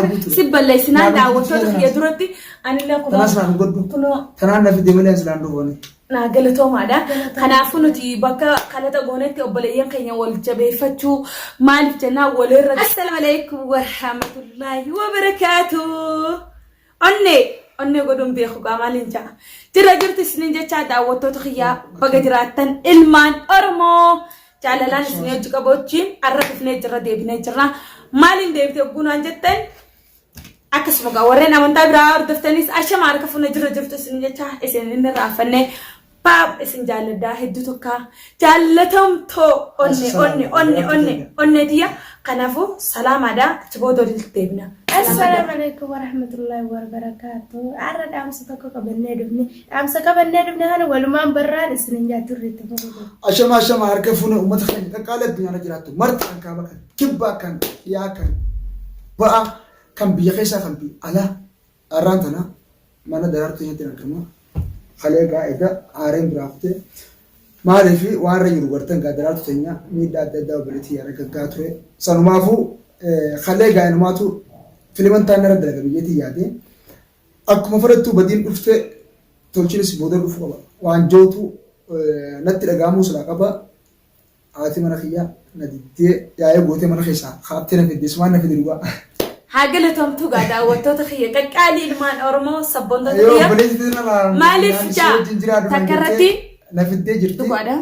Arguutu. Si balleessinaan Naa daawwattoota guutuu kiyya duratti anillee kunoo Tanaas naan godhu. kunoo Tanaan na fide malee asilaan dhufooni. naa galatoomaadha. Kanaafuu nuti bakka kalaxa goonetti obboleeyyan keenya wal jabeeffachuu maaliif jennaan walirra. Assalaamu alaikum warahmatullaahi wabarakaatuh. Onnee onnee godhuun beeku gaa maaliin ja'a. Jira jirtu isiniin jechaa daawwattoota kiyyaa baga jiraattan ilmaan Oromoo. Jaalalaan isin hojii qabu wajjin har'a dhufnee jirra deebinee jirra. Maaliin deebite ogguunaan jettan akkasuma gaa warreen amantaa biraa hordoftanis ashama harka fuuna jirra jirtu isin jecha isin inni raaffanne baab isin jaalladhaa hedduu tokkaa jaallatamtoo onne onne onne onne onne tiyya kanaafuu salaamaadha achi booda walitti deebina. Assalaamu alaikum warahmatullahi wabarakatuh. Har'a dhaamsa tokko qabannee dhufne. Dhaamsa qabannee dhufne kana walumaan barraan isinin jaaturre itti fufu. Ashama ashama harka fuune uummata keenya qaqqaalee addunyaarra jiraattu marti kan kaaba kan kibbaa kan dhiyaa kan ba'a kan biyya keessaa kan biyya alaa har'aan tana mana daraartuu keenyatti argama. Kalee gaa eda aareen biraa kutee maaliif waan irra jiru gartan gaa daraartuu teenya miidhaa adda addaa obboleettii yaada gaggaa ture. Sanumaafuu kalee gaa inumaatu filiman taan irra dalaga biyyeetii yaade akkuma fudhattuu badiin dhufte tolchinis booda dhufu qaba. Waan jootu natti dhaga'amuu silaa qaba. Haati mana kiyyaa na diddee yaa'ee gootee mana keessaa kaaftee na fidde sumaan na fide dhugaa. Haa galatomtuu gaa daawwattoota kiyya qaqqaalii ilmaan Oromoo sabboontoota Yoo kiyya. obboleessi tana Maaliif jaa wajjin jiraadhu naan takka irratti jettee na fiddee jirti. Dhugaadha.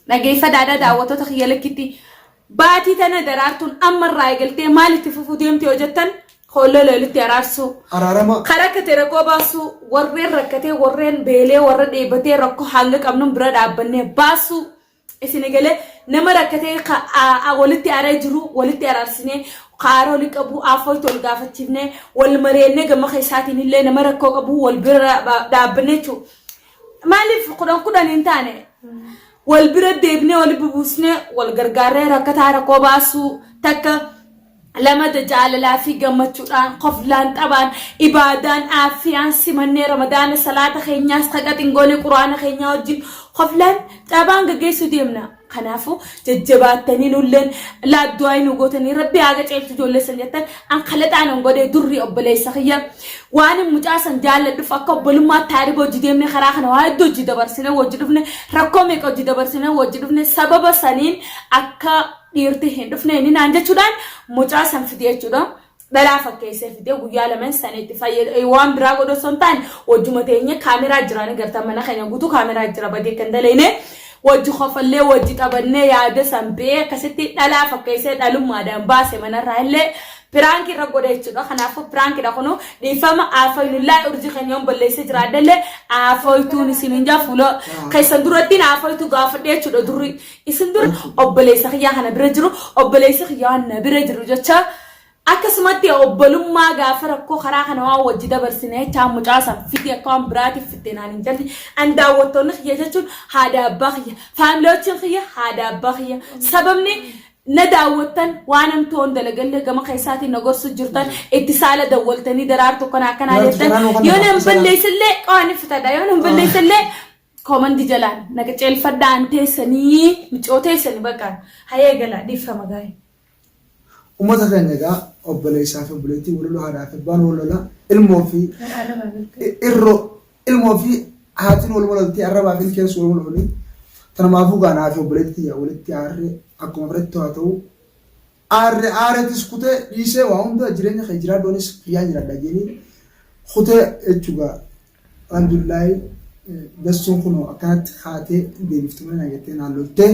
Dhageeffadhaadha daawwattoota kiyya lakkitti. Baatii tana daraartuun amma irraa eegaltee maal itti fufuu deemte yoo jettan hoollola walitti araarsuu. Araarama. Karaa rakkate rakkoo baasuu warreen rakkatee warreen beelee warra dheebatee rakkoo hanga qabnuun bira dhaabbannee baasuu. Isin egalee nama rakkatee walitti aree jiru walitti araarsinee kaara olii qabu afooytu ol gaafachiifnee wal mareennee gama keessaatiin illee nama rakkoo qabu wal bira dhaabbannee jechuudha. Maaliif 10 10 hin taane wal bira deebinee wal bubuusnee wal gargaarree rakkataa rakkoo baasuu takka lamada jaalalaa fi gammachuudhaan koflaan taphaan ibaadaan aaffiyaan simannee ramadaana salaata keenyaas haqaxin goone quraana keenyaa wajjin koflaan taphaan gaggeessuu deemna. Kanaafuu jajjabaattanii nulleen laaddu'aa nu gootanii rabbi haa qaceelchu ijoollee san jettan an kalaxaan hin godhee durri obboleessa kiyya waan hin mucaa san jaalladhuuf akka obbolummaa taariba hojii deemne karaa kana waa hedduu hojii dabarsine hojii dhufne rakkoo meeqa hojii dabarsine hojii dhufne sababa saniin akka dhiirti hin dhufne inni naan jechuudhaan mucaa san fide jechuudha. Dhalaa fakkeessee fidee guyyaa lameen sanitti fayyada waan biraa godhu osoo hin taane wajjuma teenye kaameraa jira ni garta mana keenya guutuu kaameraa jira badii kan daleyne wajji kofallee wajji taphannee yaada san bee akkasitti dhalaa fakkeessee dhalummaadhaan baase manarraa illee piraankii irra godhe jechuudha. Kanaafuu piraankiidha kunu dhiifama aafayinullaa urjii keenya yoon balleessee jiraadhallee aafaayituun isin hin jaa fuula keessan duratti aafayitu gaafadhe jechuudha durri isin dura obboleessa kiyyaa kana bira jiru obboleessi kiyyaa na bira jiru jecha akkasumatti obbolummaa gaafa rakkoo karaa kana waan wajji dabarsine jechaa mucaa san fidi akka waan biraatiif fitte naan hin jenne an daawwattoonni kiyya jechuun haadha abbaa kiyya faamiloochiin kiyya haadha abbaa kiyya sababni na daawwattan waan hamtuu dalagallee gama keessaatiin na gorsu jirtan itti saala dawwaltanii daraartu kana akkanaa jettan yoo nan balleessillee qaani fitadha yoo nan balleessillee koomantii jalaan na qaceelfadhaa an teessanii micoo teessanii bakka hayee galaa dhiifama gaa'e. Uummata keenya egaa obboleessaa fi obboleettii wal lola haadhaa fi abbaan wal lola ilmoo fi irroo ilmoo fi haatiin wal loltee arrabaa fi ilkees wal lolanii tanumaafuu gaanaa fi obboleettii walitti aarree akkuma biratti haa ta'u aarre aaretis kutee dhiisee waa hunda jireenya kee jiraadhu anis kiyyaan jiraadha jedhanii kutee jechuudha. Alhamdulillahi dassuun kun akkanatti kaatee deebiftu malee naa jettee naan loltee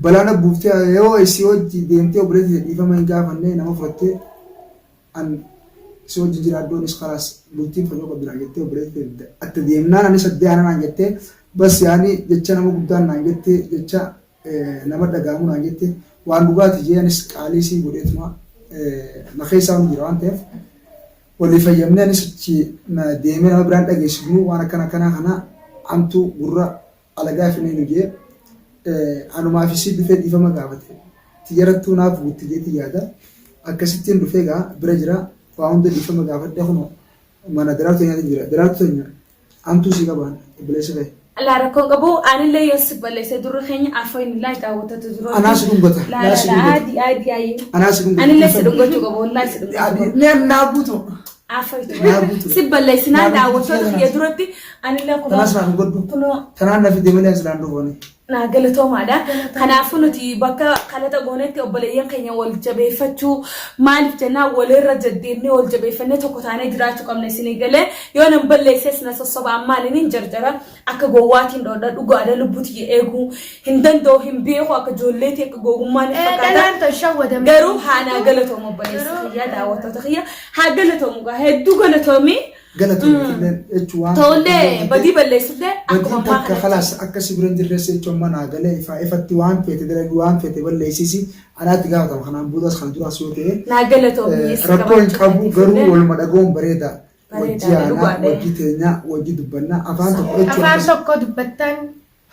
balaa na buuftee yoo isii hojii deemtee obboleettii dhiifama hin gaafanne nama fudhattee an si hojii jiraadhu anis kalaas bultiin fayyaa qabdi naan jettee obboleettii atta deemnaan anis addee aanaa naan jettee bas yaani jecha nama guddaan naan jettee jecha nama dhaga'amu naan jette waan dhugaati jee anis qaalii sii godheetuma na keessaa nu jira waan ta'eef walii fayyamnee anis achi deemee nama biraan dhageessifnu waan akkana akkanaa kana hamtuu gurra alagaa finee nu jee anumaaf isii dhufee dhiifama gaafate tiyyarattuu naaf guutti jeetii yaada akkasittiin dhufee gaa bira jira waa hunda dhiifama gaafadhe kunoo mana daraartuu nyaata jira daraartuu teenya hamtuu sii qabaan obboleessa kee. Laa rakkoon qabu anillee yoo si balleesse durri keenya afaan daawwatatu jiru. Anaa si dhungata. Laa Anaa si laa dhungata. adii adii ayyee. Anaa si dhungata. Anillee si dhungachuu qaba wallaahi si dhungachuu qaba. Mee naa guutu. Afaan Naa guutu. si balleessinaan Naa guutu. daawwattoota kiyya duratti anillee Tanaas kunoo naa dhungadhu. kunoo Tanaan na fide malee asilaan dhufooni. naa galatoomaadha. Kanaafuu nuti bakka kalata goonetti obboleeyyan keenya wal jabeeffachuu maaliif jennaan walirra deddeemnee wal jabeeffannee tokko taanee jiraachuu qabna isinii galee yoo nan balleesses na sossoba ammaan hin jarjara akka gowwaatiin dhodha dhugaadha lubbuti eeguu hin danda'u hin beeku akka ijoolleetii akka gowwummaan hin fakkaata. Dhalaan tun shawwadamte. Garuu haa naa galatoomu obboleessa kiyya daawwattoota kiyya haa galatoomu gaa hedduu galatoomi. Galatoomii jechuun waan. Ta'ullee badii balleessullee akkuma Badiin ammaa takka kanatti. kalaas akka si bira hin jirres jechuun amma naa galee ifaa ifatti waan feete dalagi waan feete balleessisi anaatti gaafatama kanaan boodas kana duraas yoo ta'e Naa galatoomi. rakkoo hin qabu garuu waluma dhaga'uun bareeda. Wajji Bareedaadha, aanaa, dhugaadha. wajji teenyaa, wajji dubbannaa afaan tokko jechuun Afaan tokko dubbattan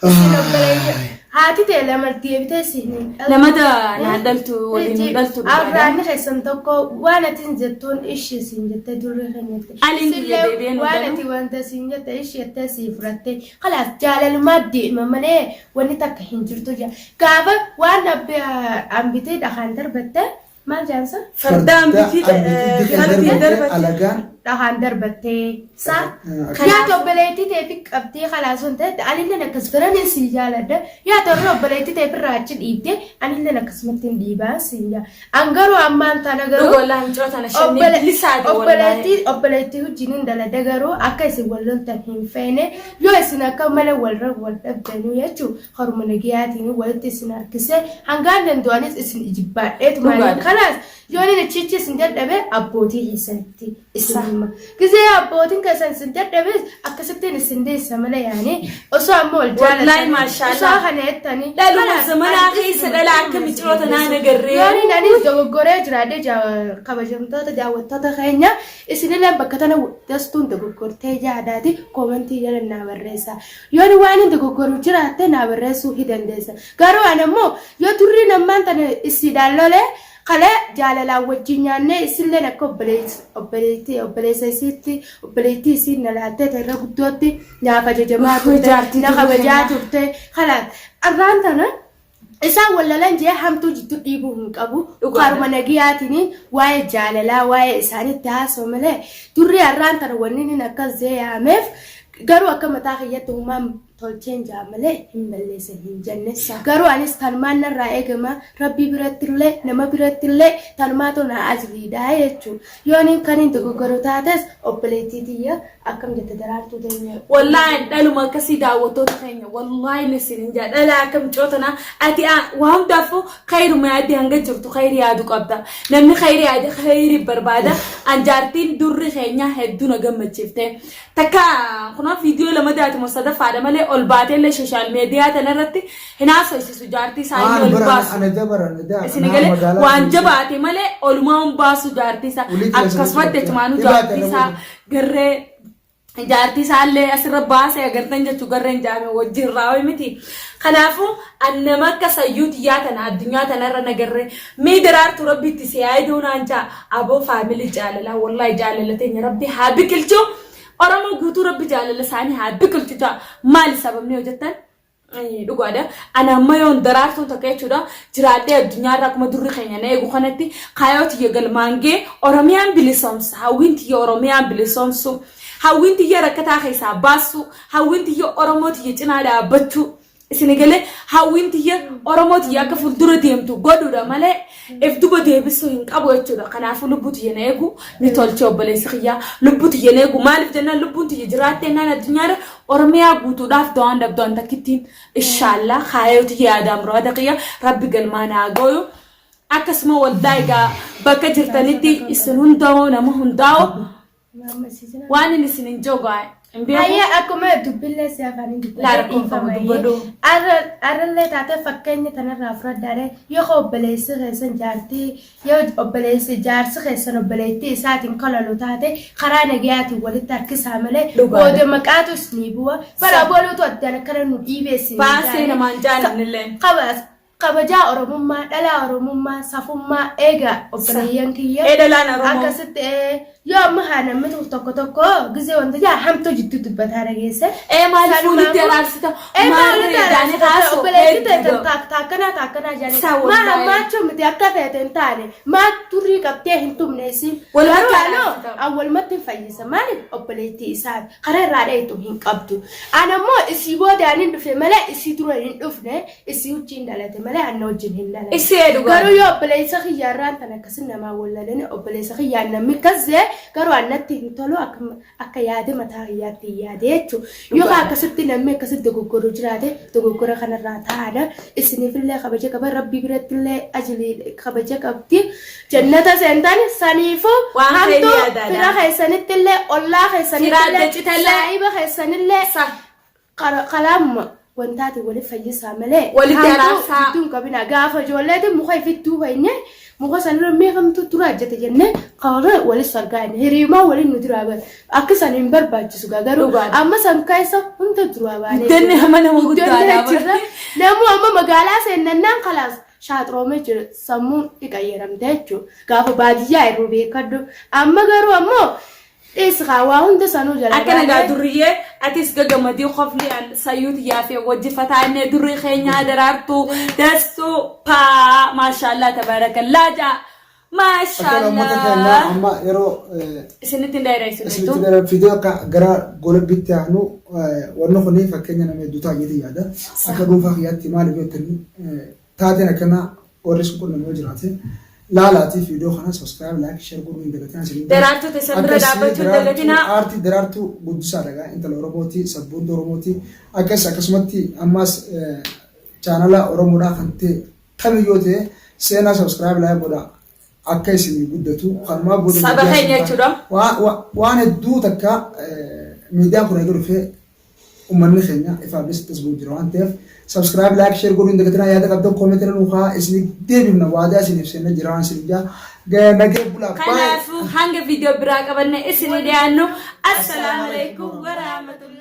isin obboleeyyan. Haati ta'e lama deebitee isin hin dhaltu. Lamata naan dhaltu waliin hin dhaltu dhugaadha. Arraanni keessan tokko waan ati hin jettuun ishii isin jettee durri keenyatti. Aliin kiyya deebi'ee nu Waan dhalu. ati wanta isin jette ishii jettee sii fudhatte. Kalaas jaalalumaa deema malee wanni takka hin jirtu jira. Gaafa waan hambitee dhakaan darbatte maal jaansa? Fardaan bitii fardiin darbatti. Alagaan Dhakaan darbattee sa Akka- yaa obboleettii ta'e qabdee kalaas waan ta'eef anilleen akkas daran si jaaladha. Yaa torri obboleettii ta'e irraa achi dhiibdee anilleen akkasumatti hin dhiibaa si jaa. An garuu ammaan tana garuu Dhuga wallaahi mucaa tana shannii bilisaati wallaahi. obboleettii obboleettii wajjin hin dalada garuu akka isin wal loltan hin feene yoo isin akka malee walirra wal dhabdanuu jechuun haruma nagayaatiin walitti isin harkisee hangaan danda'anis isin ijibbaadheetu maali Dhugaadha. kanaas yoo inni achichi isin dadhabe abbootii keessanitti isin hima. Gizee abbootiin keessan isin dadhabes akkasittiin isin deessa malee yaani osoo amma wal Wallaahi maashaallah. osoo kana jettanii Dhaluma kalaas zamanaa ani keessa isin dhala akka miciroo tanaa nagarree. Yoon inni anis dogoggoree jiraadhe kabajamtoota daawwattoota keenya isinillee bakka tana dastuun dogoggortee yaadaati koomentii jala naa barreessa. Yoon waan hin dogoggoru jiraatte naa barreessuu hin dandeessa. Garuu ani ammoo yoo turrii nammaan tana isiidhaan lolee kalee jaalalaan wajjin nyaannee isilleen akka obboleettii obboleessa isiitti obboleettii isiin na laaltee irra guddootti naaf ajajamaa Uffee, turte jaartii na turre kabajaa keenyaa. turte kalaas arraan tana isaan wallalan jee hamtuu jidduu dhiibuu hin qabu. Dhugaadha. Karuma nagiyaatiin waa'ee jaalalaa waa'ee isaaniitti haasa'u malee durri har'aan tana wanni inni akkas jee yaameef garuu akka mataa kiyyatti humaan tolcheen jaa malee hin balleessan hin jenne. Garuu anis tanumaan narraa eegama rabbii birattillee nama birattillee tanumaatu naa ajriidha jechuudha. Yoon kan hin dogoggoru taates obboleettii tiyya akkam jette daraartuu teenya. Wallaahi dhaluma akkasii daawwattoota keenya wallaahi isin hin jaa dhala akka mucoo tanaa ati waa hundaafuu khayruma yaadde hanga jirtu khayri yaadu qabda namni khayri yaade khayri barbaada an jaartiin durri keenya hedduu na gammachiifte takka kunoo viidiyoo lama daati moo sadaffaadha malee ol baatee illee sooshaal miidiyaa tanarratti hin haasofsiisu jaartii isaa inni Aan ol bara baasu. ana jabara ana jabara. Isin galee waan jabaate malee olumaa hin baasu jaartii isaa Olii keessa akkasumatti jirti. achumaanuu Dhibaate jaartii isaa namoota. garree jaartii isaallee asirra baasee agartan jechuu garreen jaame wajjin raawwi miti. Kanaafuu an nama akka sayyuu xiyyaa tana addunyaa tanarra nagarree mee daraartu rabbitti si yaaduu naan jaa aboo faamilii jaalalaa wallaahi jaalala teenya rabbi haa biqilchu Oromoo guutuu rabbi jaalala isaanii haa biqilchu jaa maali sababni yoo jettan Dhugaadha. Ani amma yoon daraartuun takka jechuudha jiraadhee addunyaarra akkuma durri keenya na eegu kanatti kaayoo tiyya galmaan gee Oromiyaan bilisoomsa. Hawwiin tiyya Oromiyaan bilisoomsu. Hawwiin tiyya rakkataa keessaa baasu. Hawwiin tiyya Oromoo tiyya cinaa dhaabbachuu. Isin galee hawwiin tiyya Oromoo tiyya akka fuuldura deemtu godhuudha malee if duba deebisuu hin qabu jechuudha. Kanaafuu lubbuu tiyya na eegu ni tolchee obboleessi kiyyaa. Lubbuu tiyya na eegu maaliif jennaan lubbuun tiyya jiraattee naan addunyaarra Oromiyaa guutuudhaaf dawaan dhabdu takkittiin inshallah kaayoo tiyya yaadaa muraada kiyya rabbi galmaan haa gooyu. Akkasuma waldaa egaa bakka jirtanitti isin hundaa'oo nama hundaa'oo waan inni isin hin jogaa hin beeku. Hayyee akkuma dubbillee si afaan hin Laa rakkoon qabu dubbadhu. Arrallee taatee fakkeenya tanarraa fudhadhaadhe yoo obboleessi keessan jaartii yoo obboleessi jaarsi keessan obboleettii isaatiin kolalu taate karaa nagayaatiin walitti harkisaa malee Dhugaadha. booda maqaatu isinii bu'a. Bara boluutu addaan akkana nu dhiibeessi. Baasee namaan jaalannillee. Qabaas kabajaa Oromummaa, dhalaa Oromummaa, safummaa eega obboleeyyan kiyya. Ee dhalaan Oromoo. Akkasitti Yoo amma haa namni tokko tokko gizee wanta jaa hamtuu jidduu dubbataa dhageesse. Ee maaliif walitti araarsita? Ee Maal maaliif jaanii araarsita? haasoo Obboleettii ta'e hedduudha. taakkanaa taakkanaa jaanii. Saa Maa wallaahi. hammaachuu miti akka feete hin taane maa turrii qabdee hin tumne isin. Walumatti Garuu anoo araarsita. an walumatti hin fayyisa maaliif obboleettii isaati karaa irraa dheeytu hin qabdu. An ammoo isii booda hin dhufe malee isii dura hin dhufne isii wajjin dhalate malee anna wajjin hin dhalate. Isii dhugaa. Garuu yoo obboleessa kiyyaarraan tan akkasin namaa wallalani obboleessa kiyyaan namni akkas jee garuu annatti hin tolu akka yaade mataa kiyyaatti hin yaade jechuudha. Yoo akkasitti namni akkasitti dogoggoru jiraate dogoggora kanarraa taa'aadha. Isiniifillee kabaja qaba rabbii birattillee ajilii kabaja qabdi. Jannata seentan saniifuu Waan hamtuu keenya yaadaadha. fira keessanittillee ollaa Firaa adda keessanittillee citallee. saahiba keessanillee kalaamuma wantaati waliif fayyisaa malee. Walitti hamtuu araarsaa. jidduu hin qabina. Gaafa ijoolleetiin muka ifittuu keenye muka sanirra meeqamtu dura hojjete jennee kawarra walis argaa jenne hiriimaa waliin nu duraa baane akka san hin barbaachisu gaa garuu Dhugaadha. amma san keessa hunda duraa baanee Guddanni jirra. amma nama Guddanni guddaadha jirra. Namuu amma magaalaa seennannaan kalaas shaaxiroomee jira sammuun dhiqayyaramte jechuudha. Gaafa baadiyyaa irruu beekadhu amma garuu ammoo dhiiskaa waa hunda sanuu jala Akkana gaa baanee durriyyee atis gagamadii qofli an sayyuuti yaafee wajji fataannee durri keenyaa daraartuu dassuu paa maashaallah tabaarakallaa jaa Akka uummata keenyaa maashaallah. amma yeroo Isinitti hin dheeressu isinitti jechuun. gara viidiyoo akka gara golabbitti aanu wanni kun fakkeenya nama hedduu ta'a jedhee yaada. Akka dhuunfaa kiyyaatti maaliif jettanii taateen akkanaa warri sun qunnamee yoo jiraate laalaatii viidiyoo kana subscribe like share godhuu hin dagatinaa isiniin jedha. Daraartuu teessan bira Akkasii dhaabbachuu hin daraartuu dagatinaa. aartii daraartuu guddisaa dhagaa intala Oromooti sabboontuu Oromooti akkas akkasumatti ammas chaanala Oromoodhaa kan ta'e kamiyyoo ta'e seenaa subscribe like godhaa akka isinii guddatu kanumaa booda Saba miidiyaa keenya sun jechuudha. Waan hedduu takka miidiyaan kun eega dhufee uummanni keenya ifaaf bilisa bu'u jira waan ta'eef subscribe like share godhuu hin dagatinaa yaada qabdan comment irra nuu kaa'aa isinii deebifna waadaa isiniif seennee jira waan isin jaa nagee bulaa baay'ee. Kanaafuu hanga viidiyoo biraa qabanne isinii dhiyaannu. Assalaamu alaikum warahmatullahi.